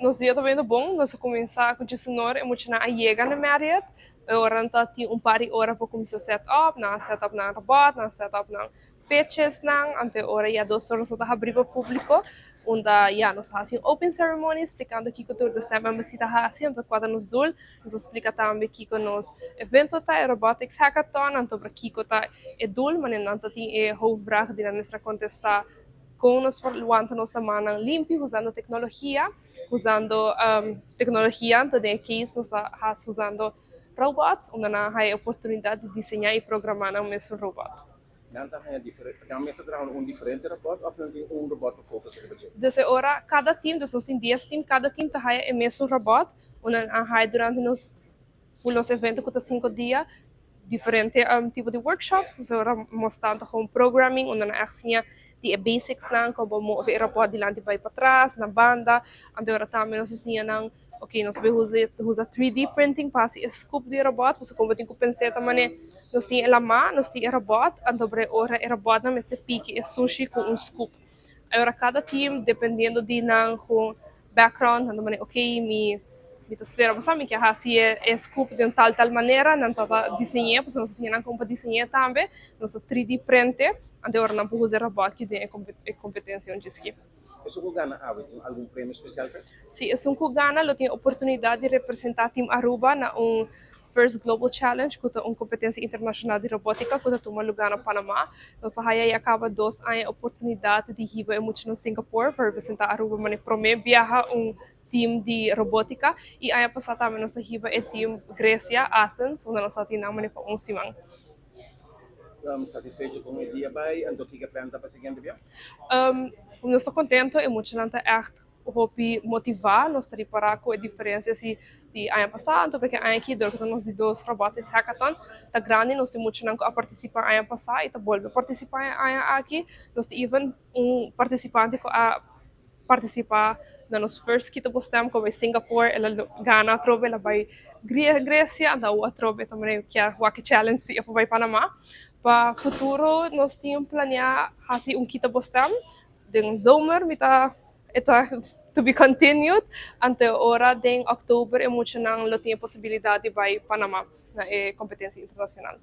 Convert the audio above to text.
Nos dia ta bayendo bon. Nos a cuminsa cu 11'or, e muchanan a yega na Marriott. E ora nan ta tin un par di ora pa cuminsa set up. Nan a set up nan robot, nan a set up nan pitches nan. Anto e ora ya 2'or nos ta habri pa publico, unda ya nos a haci un open ceremony explicando kico tur The STEM Embassy ta haci, anto cua ta nos doel. Nos a splica tambe kico nos evento ta, e Robotics Hackathon, anto pa kico ta e doel, manera nan ta tin e hoofdvraag di nan mester a contesta: con nos por wanta nos lamannan limpi usando tecnologia, usando tecnologia. Anto den e case nos a haci usando robots, unda nan a haya e oportunidad di diseña y programa nan mes robot. Nan ta haya diferente, nan mester traha un diferente robot of nan tin un robot pa focus riba dje? Desde ora cada team, dus nos tin 10 team, cada team ta haya e mesun robot, unda nan a haya durante nos full nos evento cu ta 5 dia, diferente tipo di workshops. Dus ora mostrando gewoon programming, unda nan echt siña di e basics nan, con bo move e robot dilanti bay patras, na banda. Anto ora tambe nos a siña nan, ok, nos bay usa 3D printing pa haci e scoop di e robot, pasobra como bo tin cu pensa ta mane nos tin e lama, nos tin e robot, anto ora e robot nan mester piki e sushi cu un scoop. Ora cada team, dependiendo di nan gewoon background, nan ta mane, ok, mi ta spera bo sa mi kier haci e scoop di un tal tal manera, nan ta diseña, pasobra nos a siña nan con pa diseña tambe, nos ta 3D print, anto ora nan por usa e robot ki den e competencia un djiski. Esun cu gana awe tin algun premio special pe? Si, esun cu gana lo tin oportunidad di representa Team Aruba na un First Global Challenge, cu ta un competencia internacional di robotica cu ta tuma lugar na Panama. Nos a haya ya caba 2 aña oportunidad di hiba e mucha na Singapore pa representa Aruba, mane prome biaha un team di robotica, y aña pasa tambe nos a hiba e team Grecia, Athens, unda nos a tin nan mane pa un siman. Satisfecho con e dia bay, anto kico plan ta pa siguiente biaha? Nos ta contento, e muchanan ta echt hopi motiva, nos ta ripara cu e diferencia si di aña pasa, anto porque aña aki dor cu ta nos di dos Robotics Hackathon ta grandi, nos tin muchanan cu a participa aña pasa y ta bolbe participa e aña aki. Nos tin even un participante cu a participa na nos first Kita Bo STEM cu a bay Singapore, el a gana atrobe, el a bay Grecia, anto awo atrobe ta manera kier wak e challenge si e por bay Panama. Pa futuro nos tin planea haci un Kita Bo STEM den zomer, mi ta e ta to be continued. Anto ora den oktober e muchanan lo tin e posibilidad di bay Panama na e competencia internacional.